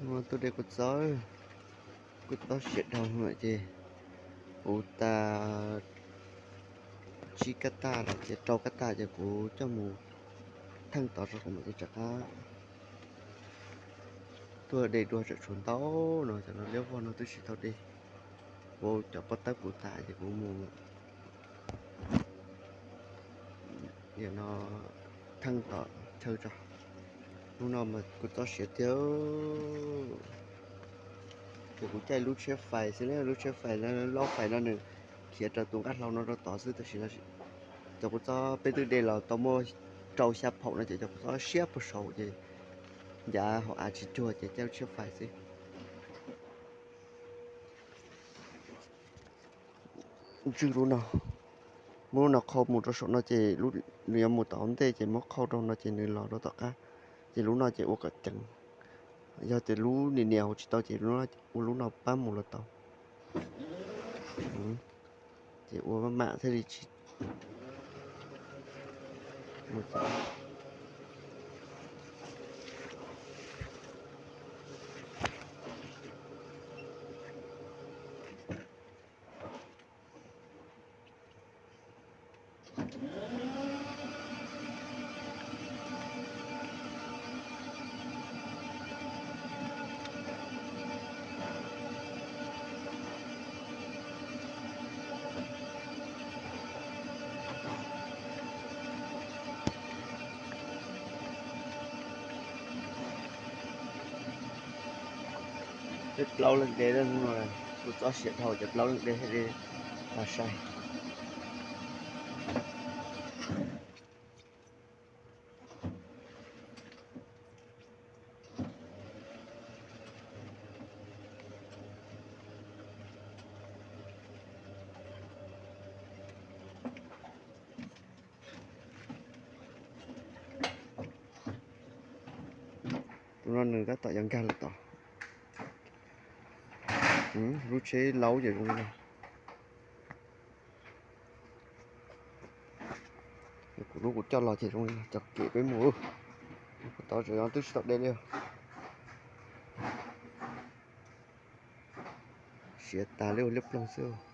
Ua tus dej kuv txob, kuv txob siav dhau lawm ces kuv tas tsib kab tag los ces rau kab tag ces kuv coj mus theej tod tso kuv mam li rov qab tuaj de dua. Tsam tshuav ntau no, cov no liab vog no twb tsis tau de. Kuv cov pob tawb puv tas ces kuv mus no theej tom chaw tso. Hnub no mas kuv txob siav tiag. Ces kuv caij lub tsheb fais xwb, lub tsheb fais, lub fais no nws khiav rau tus nqaj hlau no rau tod xwb, tab sis cov kuv txob peb twb de los tau muaj rau xya phaum no ces cov kuv txob siab puag saud ces ncav hauv av tsis cuag ces caij lub tsheb fais xwb. Ntswj lub no, muab lub no qhau mus rau saum no ces nws yuav mus tom ntej ces muab qhau rau no ces nws los rau tom qab. Ces lub no ces ua kom ceev. Yog tias lub niam niam hauv tsis tau ces ua lub no pab mus los tau. Ces ua maj mam thiaj li tsis Peb plaub leej de, kuv txob siav dhau ces plaub leej de thiaj li tau sai. Tus no nws tab tom yuav nkag lawm tod. Lub tsheb laub ces zoo li no. Kuv lub kuv coj los ces zoo li no, cov kem peb mus. Kuv tau tseem twb tsis tau de li. Siav tas li ua liab ploog xwb.